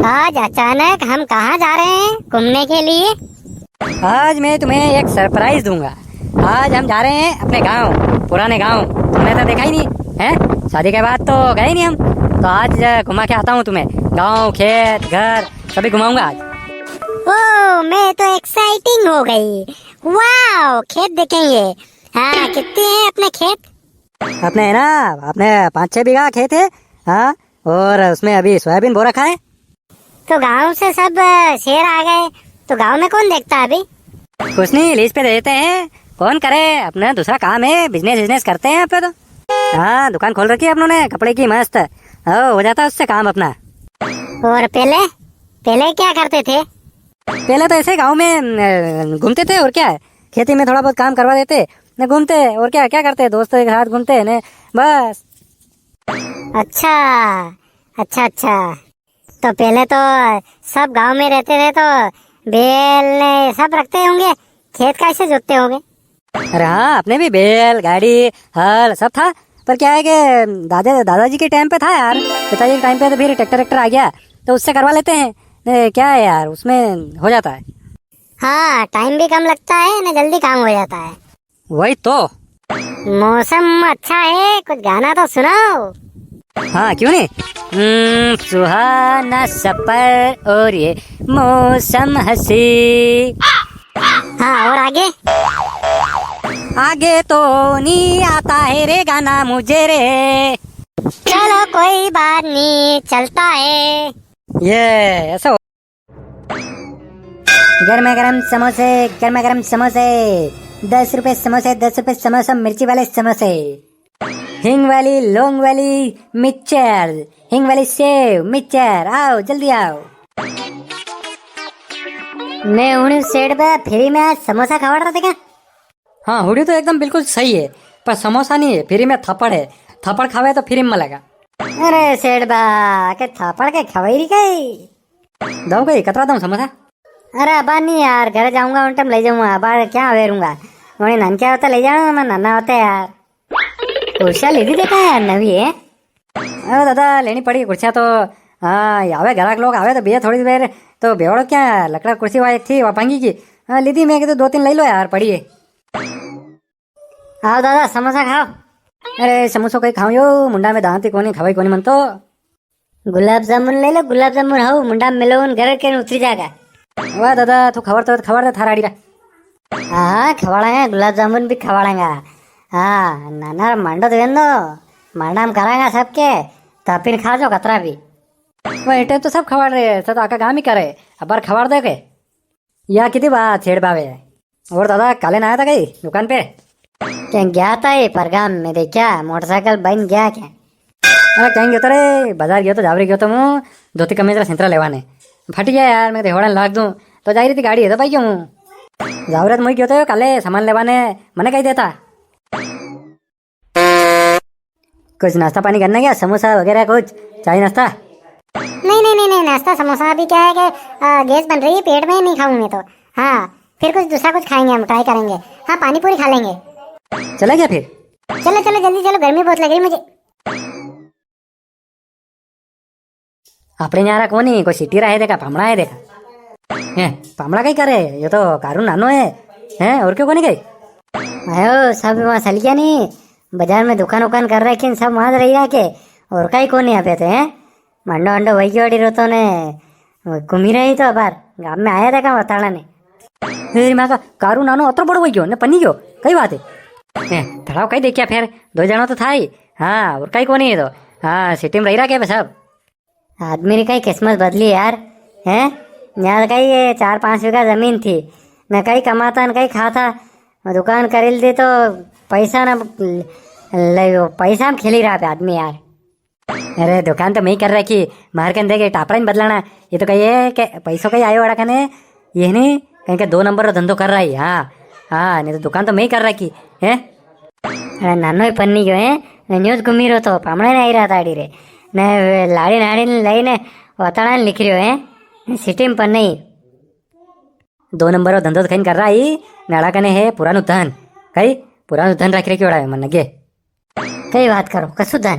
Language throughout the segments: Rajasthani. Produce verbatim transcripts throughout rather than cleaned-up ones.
आज अचानक हम कहाँ जा रहे हैं घूमने के लिए? आज मैं तुम्हें एक सरप्राइज दूंगा। आज हम जा रहे हैं अपने गांव, पुराने गांव। तुमने तो देखा ही नहीं है, शादी के बाद तो गए ही नहीं हम। तो आज घुमा के आता हूँ तुम्हें, गांव, खेत, घर, सभी घुमाऊंगा आज। ओ, मैं तो एक्साइटिंग हो गई। वाओ, खेत देखेंगे। हाँ, कितने हैं अपने खेत? अपने है ना, अपने पाँच छह बीघा खेत है। हाँ, और उसमें अभी सोयाबीन बो रखा है। तो गांव से सब, अ, शेर आ गए, तो गांव में कौन देखता अभी? कुछ नहीं, लीज पे दे देते हैं। कौन करे, अपना दूसरा काम है, बिजनेस बिजनेस करते हैं यहाँ पे तो। हाँ, दुकान खोल रखी है अपनों ने कपड़े की मस्त। ओ, हो जाता है उससे काम अपना। और पहले, पहले क्या करते थे? पहले तो ऐसे गांव में, अ, घूमते थे और क्या है, खेती में थोड़ा बहुत काम करवा देते, ने घूमते और क्या, क्या करते, दोस्तों के साथ घूमते ने, बस। अच्छा, अच्छा, अच्छा। तो पहले तो सब गांव में रहते थे तो बैल ने सब रखते होंगे, खेत कैसे जोतते होंगे? अरे हाँ, अपने भी बैल, गाड़ी, हल सब था, पर क्या है कि दादा, दादाजी के टाइम पे था यार, पिताजी के टाइम पे तो फिर ट्रैक्टर, ट्रैक्टर आ गया तो उससे करवा लेते हैं। ने, क्या है यार, उसमें हो जाता है। हाँ, टाइम भी कम लगता है ना, जल्दी काम हो जाता है। वही तो। मौसम अच्छा है, कुछ गाना तो सुनाओ। हाँ, क्यों नहीं? हम्म, सुहाना सफर और ये मौसम हसी। हाँ, और आगे? आगे तो नहीं आता है रे गाना मुझे रे। चलो कोई बात नहीं, चलता है। ये ऐसा हो- गर्मा गर्म समोसे, गर्मा गर्म समोसे, दस रुपए समोसे, दस रुपए समोसा, मिर्ची वाले समोसे, हींग वाली, लौंग वाली मिक्सचर, हींग वाली सेव, मिक्सचर, आओ, जल्दी आओ। मैं हुणु सेठ बा फ्री में आज समोसा खवाड़ रहा था क्या? हाँ, हुड़ी तो एकदम बिल्कुल सही है, पर समोसा नहीं है, फ्री में थापड़ है, थापड़ खावे तो फ्री में मिलेगा। अरे सेठ बा, के थापड़ के खवाई री कई? दऊं कई, कतरा दऊं समोसा? अरे अबार नहीं यार, घर जाऊंगा उन टाइम ले जाऊंगा, अबार क्या वेरूंगा? वणी नानक्या होता ले जाऊंगा, मैं नाना होता यार। कुर्सियां लीधी देखा यार, नवी है। अरे दादा, लेनी पड़ी कुर्सियां तो। हाँ, आवे ग्राहक लोग आवे तो भैया थोड़ी देर, तो बेवड़ो क्या, लकड़ा कुर्सी वाली थी, वा भांगी की। हाँ, लीधी मैं, तो दो तीन ले लो यार, पड़ी है। आओ दादा, समोसा खाओ। अरे, समोसो कई खाऊं यो, मुंडा में दांत ही कोनी, खवाई कोनी मन तो। गुलाब जामुन ले लो, गुलाब जामुन हाउ, मुंडा में मेलो ने गरर के उतरी जागा। वाह दादा, तू खबर तो खबर दे थारा आड़ी रा। हाँ, हाँ, खवाड़ांगा, गुलाब जामुन भी खवाड़ांगा। हाँ, नाना रो मांडो तो वेंदो, मांडा में करांगा सबके, तापीन खा जो कतरा भी। वाह, ये टाइम तो सब खवाड़ रहे, सब तो आका गांव ही करे, अबार खवाड़ दे के। या किती बात छेड़ बावे। और दादा, काले ना आया था कई दुकान पे? क्या गया था ये परगाम में, देखा मोटरसाइकिल बन गया क्या? अरे कहीं गयो तो रे, बाजार गयो तो, जावरे गयो तो मूं धोती कमीज रा सिंतरा लेवाने। फट गया यार, मैं तो हेवड़ा लाग दूं तो जाई रही थी गाड़ी है तो भाई क्यों मूं जावरे तो मूं गयो तो काले सामान लेवाने, मने कही देता। कुछ नाश्ता पानी करना क्या, समोसा वगैरह कुछ, चाय नाश्ता? नहीं, नहीं, नहीं, नहीं, नाश्ता समोसा अभी क्या है कि, आ, गैस बन रही है, पेट में नहीं खाऊं मैं तो। हाँ, फिर कुछ दूसरा कुछ खाएंगे हम, ट्राई करेंगे। हाँ, पानी पूरी खा लेंगे। चला क्या फिर? चलो, चलो, जल्दी चलो, गर्मी बहुत लग रही मुझे। आपणे न्यारा कोनी, कोई सिटी रा है देखा, पामणा है देखा। हैं, पामणा कई करे? यो तो कारू नानो है। हैं, और क्यों कोनी कई? आयो, सब वहाँ चल गया नी, बाजार में दुकान उकान कर रखी, सब वहाँ रही रहा के, और कई कोनी यहाँ पे तो, हैं? मंडो अंडो वही क्यों अड़ी रोतो ने, घूमी रही तो अबार, गाम में आया देखा बताना ने। ए, माँ का कारू नानो अतरो बड़ो वही गयो, ने पनी गयो, कई बात है? हैं, थड़ाव कई देखिया फेर, दो जणो तो था ही। हाँ, और कई कोनी है तो। हाँ, सिटी में रही रहा के सब। आदमी री कई किस्मत बदली यार, हैं? यार कई ये चार पांच बीघा जमीन थी, न कई कमाता न कई खाता, दुकान करी ली तो पैसा न ले, पैसा में खेली रहा पे आदमी यार। अरे दुकान तो मैं ही कर रखी, मार कन देखे टापरा ही बदलाना, ये तो कही है कि पैसो कई आयो अड़ा कने, ये नी, कहीं के दो नंबर रो धंधो कर रहा है, हाँ, हाँ, नहीं तो दुकान तो मैं ही कर रखी, हैं? अरे नानो ही पन्नी गयो है, न्यूज घूमी रो तो पामणा ने आई रहा था आड़ी रे। ने लाड़ी नाड़ी ने लई ने वताणा ने लिख रह्यो है। सिटी में पन्नी। दो नंबर रो धंधो तो खैन कर रहा ही, नाड़ा कने है पुरानो धन। कई पुरानो धन रख रखी ओड़ा है मन नगे। कई बात करो, कसु धन?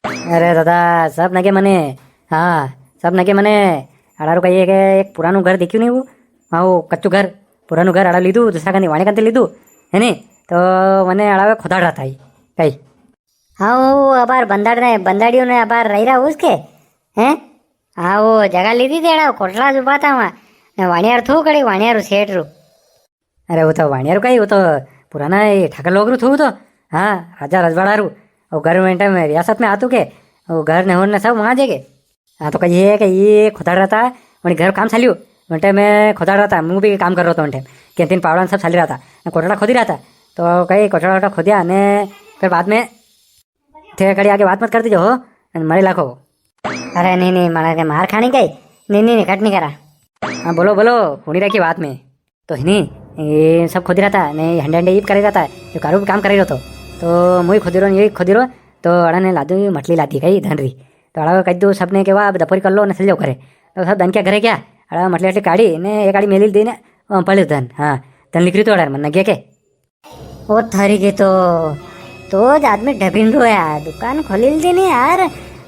अरे दादा, सब नगे मने। हाँ, सब नगे मने अड़ारू कही है के एक पुरानू घर देख्यू नी वो, हाँ, वो कच्चू घर, पुरानू घर अड़ा लीधू, दूसरा कंदी वाणे कंदी लीधू, है नी? तो मने अड़ावे खोदाड़ रहा था ही, कही। हाँ, वो अबार बंदाड़ ने, बंदाड़ियों ने अबार रही रहा उसके, हैं? हाँ, वो जगह लीधी थी अड़ा, कोटला जुबा था वहाँ, ने वाणियार थू कड़ी, वाणियार सेठ रू। अरे वो तो वाणिया रू कई, वो तो पुराना ये ठाकर लोग रू थू वो तो। हाँ, राजा रजवाड़ा रू। वो घर में टाइम रियासत में आतू के, वो घर ने होर ने सब वहाँ जेके। हाँ, तो कही है कि ये खोदाड़ रहा था, वही घर काम चाल्यू, वही टाइम में खोदाड़ रहा था, मूँ भी काम कर रहा था वही टाइम, के तीन पावड़ा ने सब चाली रहा था, ने कोटड़ा खोदी रहा था। तो कई कोटड़ा वोटड़ा खोदिया ने फिर बाद में थे कड़ी आगे बात मत कर दीजो हो, मारे लाखो। अरे नी नी, मारे के मार खानी कई। नी नी नी, कट नी करा। हाँ, बोलो बोलो, हुणी रखी बात में। तो है नी, ये सब खोदी रहा था, ने हंडे हंडे ईब करे रहा था, जो कारू भी काम करे रहो तो। तो मूँ ही खोदी रो, ये खोदी रो, तो अड़ा ने लादू ये मटली लादी कई धन री। तो अड़ा कह दो सबने के, "वाह, अब दपोरी कर लो, ने चल जाओ घरे।" तो सब धन के घरे गया, अड़ा मटली अटली काढ़ी, ने एक आड़ी मेली दी ने, ओ, पड़े धन, हाँ, धन लिख रही तो अड़ा मन नगे के। ओ थारी के तो, तो ज आदमी ढबिन रो यार, दुकान खोली ली दी ने यार।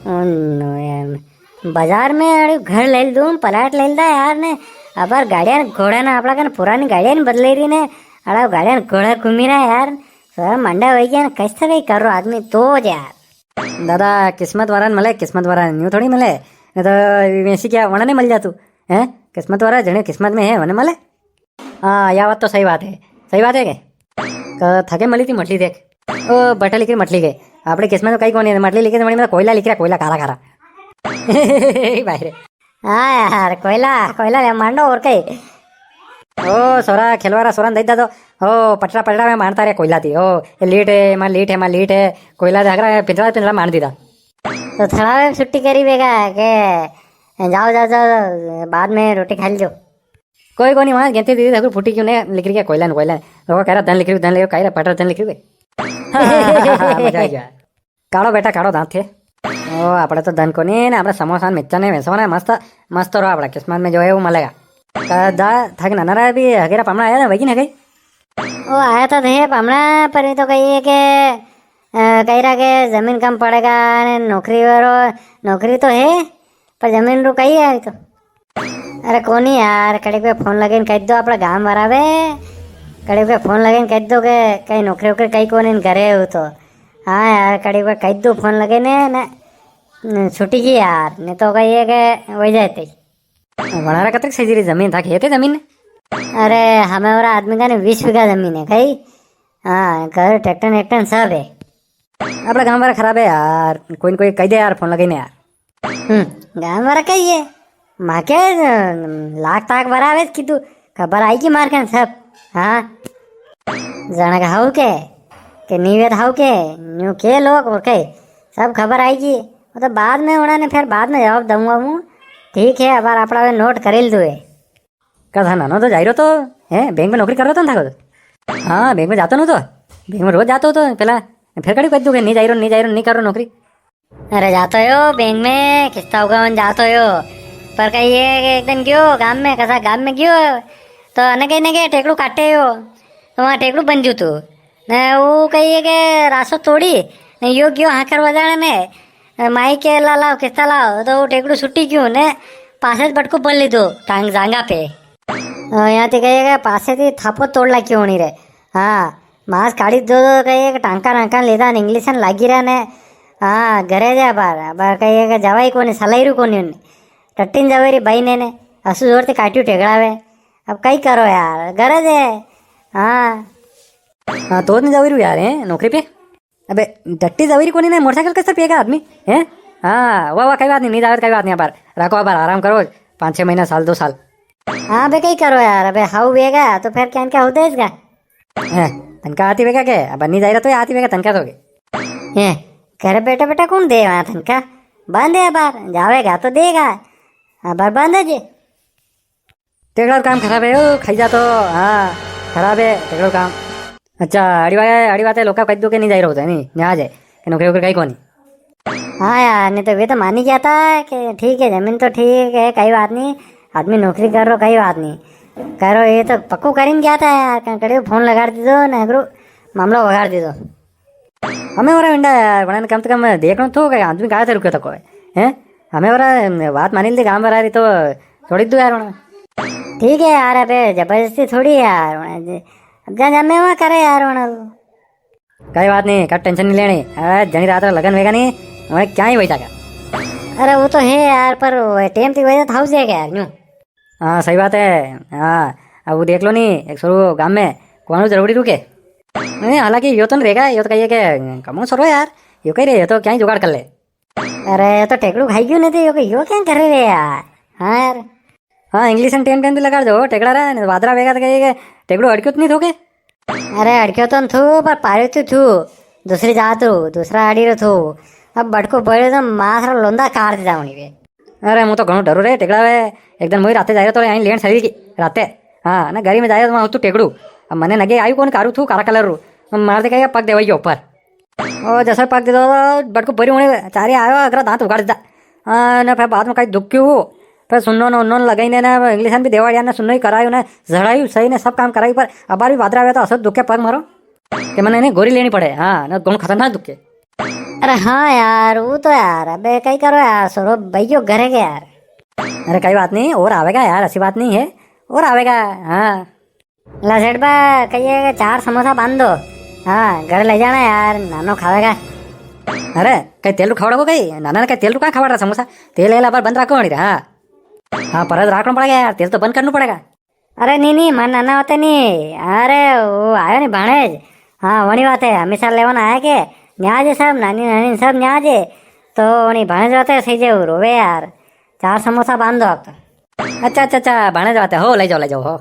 उन, बाजार में अरे घर ले लूं, प्लाट ले लूं यार ने। अबार गाड़ियां घोड़ा ना, आपड़ा कन पुरानी गाड़ियां बदले रही ने, अड़ा गाड़ियां घोड़ा घूमी रहा यार। सारा मंडा हो गया ना, कैसे कई कर रो आदमी तो जा। दादा, किस्मत वारा ने मले, किस्मत वारा ने, यूं थोड़ी मले। नी तो वैसी क्या वणा ने मल जा तू, हैं? किस्मत वारा जने किस्मत में है, वने मले। हाँ, या बात तो सही बात है। सही बात है के? क-, थाके मली थी मटली देख। ओ, बटल लिखी मटली के। आपणे किस्मत में कई कोनी है, मटली लिखी तो मटली में तो कोयला लिख रहा, कोयला काला काला। भाई रे। हाँ यार, कोयला, कोयला ले मांडो और कई। ओ, सोरा, खेलवारा सोरा ने दई दा तो। ओ, पटरा, पटरा में मांडता रे कोयला थी। ओ, ये लीट है, मां लीट है, मां लीट है। कोयला देख रहा है, पिंजरा, पिंजरा मांड दीदा। तो थड़ा में छुट्टी करी बेगा के, जाओ, जाओ, जाओ, बाद में रोटी खा लीजो। कोई कोनी, वहां गेंती दीदी ठाकुर फूटी क्यों ने लिख रही है, कोयला ने, कोयला ने। लोगों कह रहा धन लिख रही, धन लिख रही, कह रहा पटर धन लिख रही। मजा आ गया। काढ़ो बेटा, काढ़ो दांत थे। ओ, आपड़े तो धन कोनी ने, आपड़े समोसा ने मिर्चा ने वैसा ना, मस्त, मस्त रहो, आपड़ा किस्मत में जो है वो मलेगा। का दा, थाके नाना रा भी हगेरा पामणा आया था, वही ना गई? ओ, आया था थे पामणा, पर ये तो कही है के, अ, कही रहा के जमीन कम पड़ेगा ने नौकरी वारो, नौकरी तो है, पर जमीन रो कई है तो। अरे कोनी यार, कड़े पे फोन लगे ने कह दो, आपड़ा गांव वाला वे, कड़े पे फोन लगे ने कह दो के कई नौकरी वोकरी कई कोनी ने घरे हो तो। हाँ यार, कड़े पे कह दो फोन लगे ने, ने, ने छुट्टी की यार, ने तो कही है के वही जाते। वणारा कतक सही री जमीन था, खेत है जमीन? अरे, हमें और आदमी का ने बीस बीघा जमीन है, कई? हाँ, घर, ट्रैक्टर, ट्रैक्टर सब है। आपड़ा गांव वाला खराब है यार, कोई न कोई कह दे यार, फोन लगे ने यार। हम्म, गांव वाला कही है, माके, अ, लाख ताक बराबर की तू, खबर आई की मार के सब, हाँ। जणा का हाउ के, के नीवेद हाउ के, न्यू के लोग और के, सब खबर आई की। वो तो बाद में उन्होंने फिर बाद में जवाब दूंगा हूँ। ठीक है, अब आपड़ा वे नोट कर ही दो है। का था नानो तो जाई रो तो, हैं? बैंक में नौकरी कर रहा था ना था? हाँ, बैंक में जातो नो तो, बैंक में रोज जातो तो पहला, फिर कड़ी कह दो के नहीं जाई रो, नहीं जाई रो, नहीं कर रो नौकरी। अरे जातो यो बैंक में, किस्ता उगावन जातो यो, पर कही है कि एक दिन गयो गाम में, कसा गाम में गयो, तो अने कहीं ने कहीं टेकड़ू काटे यो, तो वहाँ टेकड़ू बन जू तू। ने वो कही है कि रासो तोड़ी, ने यो गयो हाकर बजाने ने, माई के ला लाओ, किस्ता लाओ, तो वो टेकड़ू छुट्टी क्यों ने, पासे से बटको बोल ली दो, टांग जांगा पे। अ, यहाँ ते कही है कि पासे थी थापो तोड़ ला क्यों नहीं रे। हाँ, मांस काढ़ी दो, दो कही है कि टांका नांका लेदा ने, इंग्लिश लागी रहा ने। हाँ, घरे जा बार, बार कही है कि जवाई कोनी, सलाई रू कोनी उन्हें। टट्टीन जवाई री बाई ने, ने, असु जोर ते काट्यू टेकड़ा वे। अब कई करो यार, गरज है। हाँ। हाँ, तो नहीं जावे रू यार, हैं, नौकरी पे? अबे, टट्टी जावे री कोनी ने, मोटरसाइकिल कस तर पिएगा आदमी, हैं? हाँ, वाह, वाह, कई बात नहीं, नहीं जावे तो कई बात नहीं, अबार राखो, अबार आराम करो, पाँच छह महीना, साल, दो साल। हाँ बे, कई करो यार, अबे हाउ वेगा तो फिर क्या, क्या होता है इसका? हैं, तनका आती वेगा के? अब नहीं जाई रहा तो आती वेगा तनका तो के? हैं, घर बैठा बैठा कौन दे वहाँ तनका? बंद है अबार, जावेगा तो देगा, अबार बंद है जे। टेकड़ा काम खराब है, ओ, खाई जा तो, हाँ, खराब है, टेकड़ा काम। अच्छा, अड़ी बात, अड़ी बात है, लोका कह दो के नहीं जाई रहो, नहीं, नहीं आ जाए, कि नौकरी वोकरी कहीं कोनी। हाँ यार, नहीं तो वे तो मानी गया था कि ठीक है, जमीन तो ठीक है, कई बात नहीं, आदमी नौकरी कर रो, कई बात नहीं, करो, ये तो पक्को करीन गया था यार, कहीं कड़े फोन लगा दीदो, ने अगरो मामलो बगाड़ दीदो। हमें हो रहा विंडा यार, बना कम से कम देखना तो, कई आदमी कहाँ से रुके तक है, हैं? हमें वरा बात मानी ली गांव वाला री तो छोड़ी दू यार वणा। ठीक है यार, अबे जबरदस्ती थोड़ी यार, वणा जे-, अब जा जमे वहाँ करे यार वणा। कई बात नी, कट टेंशन नी लेणी। अरे जणी रात रा लगन वेगा नी, वणे क्या ही वही जागा। अरे वो तो है यार, पर टेम ती वजह था जाएगा यार न्यू। हाँ सही बात है। हाँ, अब वो देख लो नी, एक सरू गांव में कौन जरूरी रुके। नहीं, हालांकि यो तो नी रेगा, यो तो कहिए के कमो सरो यार, यो कही रे, यो तो क्या ही जुगाड़ कर ले। अरे, यो तो टेकड़ू खाई गयो नी तो यो, यो क्या करे रे यार? हाँ यार। हाँ, इंग्लिश टेम टेम ती लगाड़ जो, टेकड़ा रा, नी तो वादरा वेगा तो कहिए के टेकड़ू अड़क्यो तो नी थो के? अरे, अड़क्यो तो नी थू, पर पार्यो तो थू। दूसरी जात रू, दूसरा आड़ी रो थू। अब बटको बड़े तो मास रा लोंदा काट दे जावणी वे। अरे, मु तो घणो डरू रे, टेकड़ा वे। एक दिन मुई राते जाई रो तो आई लेन सही की राते। हाँ, ना गरी में जायो तो वहाँ तू टेकड़ू। अब मने नगे आयु कौन कारू थू, कारा कलर रू। मार दे कहिए पग देवाई गयो ऊपर। ओ जसो पग दे दो, बटको भरी होने चारे आयो, अगरा दांत उगाड़ दीदा। हाँ, ने फिर बाद में कई दुख क्यों हो? फिर सुन्नो ने उन्नो ने लगाई ने, ने इंग्लिशन भी देवाड़िया ने सुन्नो ही करायु ने, झड़ायु सही ने सब काम करायु, पर अबार भी वादरा हुआ तो असो दुख के पग मारो। के मने ने गोरी लेनी पड़े, हाँ, ने घणो खतरनाक दुख के। अरे हाँ यार, वो तो यार, अबे कई करो यार, सोरो बैयो घरे के यार। अरे कई बात नी, और आवेगा यार, ऐसी बात नी है, और आवेगा। हाँ। ला सेठ बा, कहिए के चार समोसा बांध दो। हाँ, घर ले जाना यार, नानो खावेगा। अरे, कई तेल रू खवाड़ा को कई? नाना ने कई तेल रू कहाँ खवाड़ रा समोसा? तेल एला पर बंद राखो वणी रे, हाँ। हाँ, पर राखणो पड़ेगा यार, तेल तो बंद करना पड़ेगा। अरे नी, नी, मन नाना होते नी। अरे, वो आयो नी भाणेज। हाँ, वणी बात है, हमेशा लेवन आया के। न्याज है सब, नानी, नानी सब न्याज है। तो वणी भाणेज बात है, सही जे रोवे यार। चार समोसा बांध दो आप तो। अच्छा, अच्छा, अच्छा, भाणेज बात है, हो, ले जाओ, ले जाओ, हो।